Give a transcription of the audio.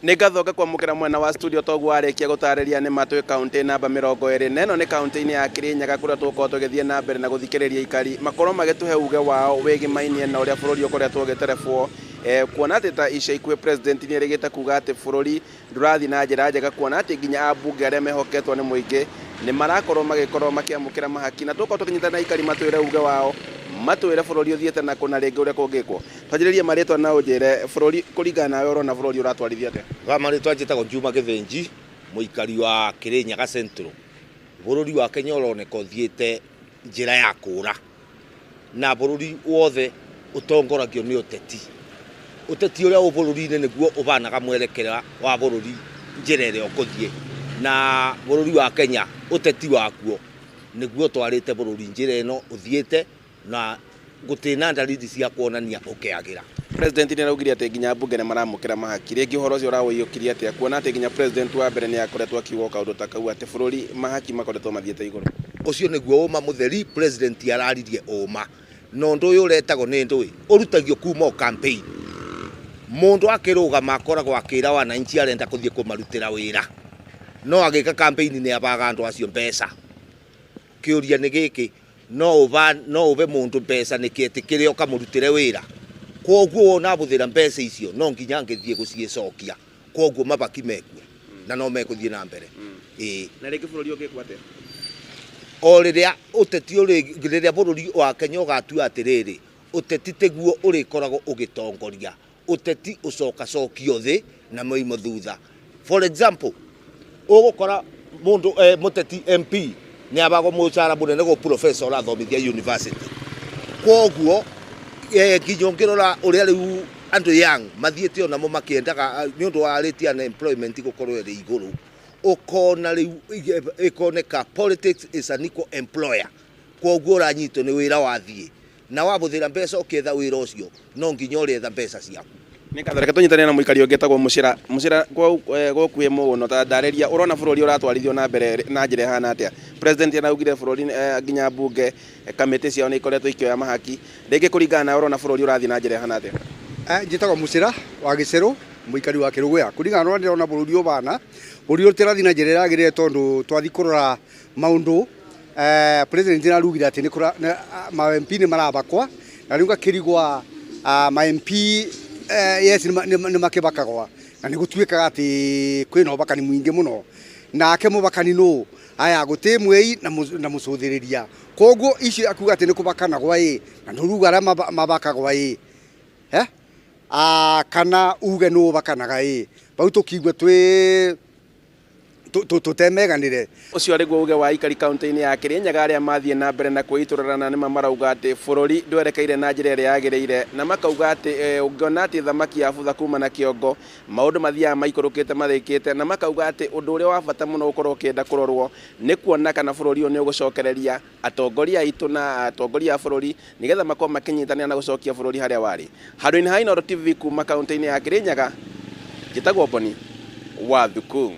Nĩ ngatho ngakwamũkĩra mwena wa studio toguo warĩkia gũtarĩria nĩ ma twĩ kaũntĩ namba 21 nĩ kaũntĩ-inĩ ya Kĩrĩnyaga kũrĩa tũgũkorwo tũgĩthiĩ na mbere na gũthikĩrĩria aikari makorwo magĩtũhe uge wao wĩgĩmainie na ũrĩa bũrũri ũkoretwo ũgĩterebwo. Kuona atĩ ta ica ikuhĩ president nĩ erĩgĩte kuga atĩ bũrũri ndũrathiĩ na njĩra njega kuona atĩ nginya ambunge arĩa mehoketwo nĩ mũingĩ nĩ marakorwo magĩkorwo makĩamũkĩra mahaki na tũgũkorwo tũkĩnyitana na aikari matwĩre uge wao matwĩre bũrũri ũthiĩte nakũ na rĩngĩ ũrĩa kũngĩkwo. Twanjĩrĩrie marĩtwa na ũnjĩre bũrũri kũringana nawe ũrona bũrũri ũratwarithio atĩa? Kwa marĩtwa njĩtagwo Juma Gĩthĩnji, mũikari wa Kĩrĩnyaga Central. Bũrũri wa Kenya ũroneka ũthiĩte njĩra ya kũra, na bũrũri wothe ũtongoragio nĩ ũteti. Ũteti ũrĩa wĩ bũrũri-inĩ nĩguo ũbanaga mwerekera wa bũrũri njĩra ĩrĩa ũkũthiĩ, na bũrũri wa Kenya ũteti wakuo nĩguo ũtwarĩte bũrũri njĩra ĩno ũthiĩte na gũtirĩ na ndariri cia kuonania ũkĩagĩra. President nĩ araugire atĩ nginya ambunge nĩ maramũkĩra mahaki. Rĩngĩ ũhoro ũcio ũraũiyũkirie atĩa kuona atĩ nginya president wa mbere nĩ akoretwo akiuga o kaũndũ ta kau atĩ bũrũri mahaki makoretwo mathiĩte igũrũ? Ũcio nĩguo ũma mũtheri, president araririe ũma. Na ũndũ ũyũ ũretagwo nĩ ndũĩ, ũrutagio kuma o campaign. Mũndũ akĩrũgama akoragwo akĩra wananchi arenda kũthiĩ kũmarutĩra wĩra. No agĩka campaign nĩ abaga andũ acio mbeca. Kĩũria nĩ gĩkĩ, no ũba no ũbe mũndũ mbeca nĩkĩ etĩkĩre ũkamũrutĩre wĩra? Kwoguo wona abũthĩra mbeca icio no nginya angĩthiĩ gũciĩcokia. Kwoguo mabaki mekuo na no mekũthiĩ na mbere. Ĩĩ. Na rĩngĩ bũrũri ũngĩkwo atĩa? O rĩrĩa ũteti ũrĩ rĩrĩa bũrũri wa Kenya ũgatua atĩrĩrĩ, ũteti tiguo ũrĩkoragwo ũgĩtongoria, ũteti ũcokacokio thĩ na moimo thutha. For example, ũgũkora mũndũ mũteti MP nĩ abagwo mũcara mũnene gũ professor ũrathomithia university. Kwoguo nginya ũngĩrora ũrĩa rĩu andũ young mathiĩte onamo makĩendaga nĩ ũndũ wa rate ya unemployment gũkorwo ĩrĩ igũrũ, ũkona rĩu ĩkoneka politics is an equal employer. Kwoguo ũranyitwo nĩ wĩra wathiĩ na wabũthĩra mbeca ũkĩetha wĩra ũcio no nginya ũrĩetha mbeca ciaku. Nĩ ngatho, reke tũnyitane na mũikari ũngĩ etagwo Mũcĩra. Mũcĩra gũkuhĩ mũno, ta ndarĩria ũrona bũrũri ũratwarithio na mbere na njĩra ĩhana atĩa? President araugire bũrũri nginya mbunge kamĩtĩ ciao nĩ ikoretwo ikĩoya mahaki, rĩngĩ kũringana nawe ũrona bũrũri ũrathiĩ na njĩra ĩhana atĩa? Njĩtagwo Mũcĩra wa Gĩcerũ, mũikari wa Kĩrũgũya. Kũringana na ũrĩa ndĩrona bũrũri ũbana, bũrũri ũtĩrathiĩ na njĩra ĩrĩa yagĩrĩire tondũ twathiĩ kũrora maũndũ president nĩ arugire atĩ ma MP nĩ marabakwa na rĩu ngakĩrigwa ma MP yes nĩ makĩbakagwa na nĩ gũtuĩkaga atĩ kwĩna ũbakani mũingĩ mũno nake mũbakani nũ aya gũtĩ mwĩi na mũcũthĩrĩria koguo icio akuga atĩ nĩ kũbakanagwa ĩ na ndũruga arĩa mabakagwa ĩ kana uge nũ ũbakanaga ĩ bau tũkigua twĩ tũtemeganĩre. Ũcio arĩ guo uge wa aikari kaunti-inĩ ya Kĩrĩnyaga arĩa mathiĩ na mbere na kwĩitũrũra na nĩma marauga atĩ bũrũri ndwerekeire na njĩra ĩrĩa yagĩrĩire na makauga atĩ ũngĩona atĩ thamaki yabutha kuma na kĩongo maũndũ mathiaga maikũrũkĩte mathĩkĩte na makauga atĩ ũndũ ũrĩa wa bata mũno gũkorwo ũkĩenda kũrorwo nĩ kuona kana bũrũri ũyũ nĩ ũgũcokereria atongoria aitũ na atongoria a bũrũri nĩgetha makorwo makĩnyitanĩra na gũcokia bũrũri harĩa warĩ. Handũ-inĩ ha Inooro TV kuma kaunti-inĩ ya Kĩrĩnyaga, njĩtagwo Boni wa Thuku.